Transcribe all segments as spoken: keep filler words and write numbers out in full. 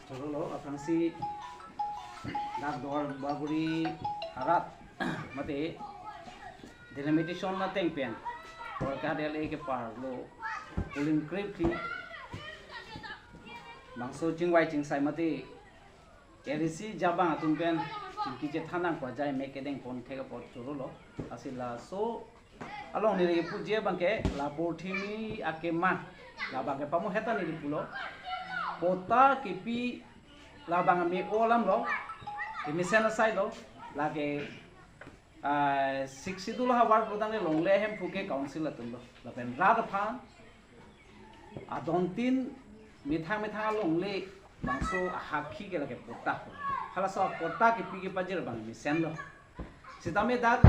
Chorolo, aphrangsi dak Duarbagori arat mate delimitation ateng pen Bokajan L A keparlo polling krip thi bangso chingvai chingsai mate L A C jabang atum pen chingki chethan nangkok ajai mek kedeng pon thek apot chorolo. Lasi laso along neli puji abangke la porthimi akemang, labangke pamu heta neli pulo. Patta kepi labang me-o alamlo, kemesen asai lo, lake, ah, Sixth Schedule havar putang le longle ahemphu ke council atumlo. Lapen rat aphan adontin methang methang alongle bangso ahakhi ke lake patta. Halaso patta kepi kepajir abang mesenlo. Sitame dak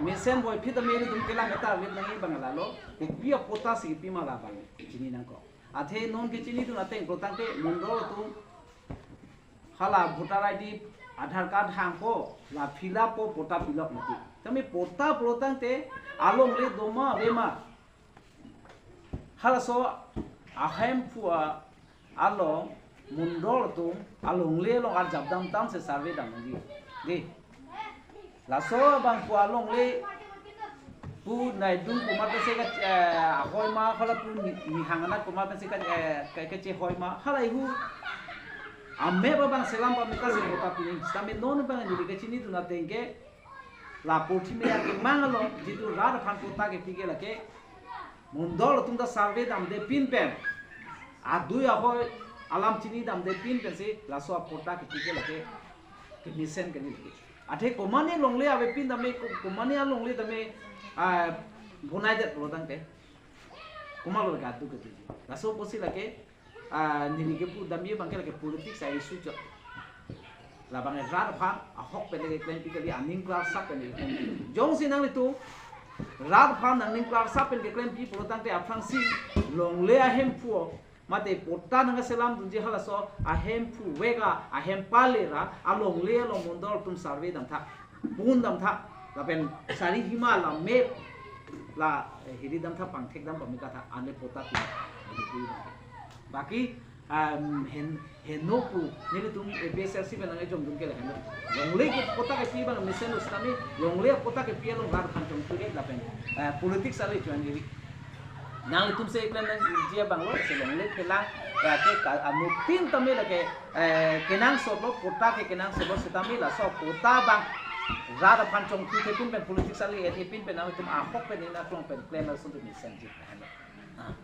mesen voiphit ame ilitum kelang ketar lit nangji abang lalo, kopi apatta si pima labang chini nangkok. Athe non kechinidun ateng pulotangte mondol atum hala voter I D, Aadhaar card hangpo, la fill up po, patta pilok mati. Tame patta pulotangte alongle doma avema, halaso ahemphu a- along mondol atum alongle along arjap dam tam se survey dam nangji. Dei. Laso abang pu alongle pu naidung komat pensi ka, eh, ahoi ma, hala pu ni, nihang anak komat pensi ka, eh, ka, kachehoi ma, hala ihu amep abang selam pameka se patta pini. Sitame non abang neli kechinidun ateng ke la porthimi akemang along jitu rat aphan patta kepi ke lake mondol atum ta survey damde pin pen, adui ahoi alam chini damde pin pensi laso apatta kepi ke lake kemesen kali lake. Athe komane longle avepin tame ko-, komane alongle tame, ah, bonai det pulotangte komatlo lake adu ketuji. Laso apotsi lake, ah, neli kepu damji abangke lake politics a-issue chot. Labang rat aphan ahok pen le keklempi kali, aning klarsap pen le keklempi. Jongsi nanglitum rat aphan nangning klarsap pen keklempi pulotangte aphrangsi longle ahemphu mate patta nangkaselam dunji halaso ahemphu vek a, ahem pale ra alongle along mondol atum survey damtha, pon damtha, lapen sari hima la mep la, eh, hiri damtha, pangthek dam pameka tha, ane patta pi. Baki, um, hen, heno pu nelitum A P H L C pen nang ejong dun ke la heno. Longle ke patta kepi abang mesenlo sitame, longle patta kepi along rat aphan chongthu re lapen, eh, politics ale chuan iri. Nanglitum si klem nangji abanglo, si longle kelang, ya ke ka, anuttin tame lake, eh, kenangsotlo, patta ke kenangsotlo, sitame laso patta abang rat aphan chongthu thepin pen, politics ale thepin pen, nanglitum ahok pen, ina klong pen klem ason tu mesenji. Ah.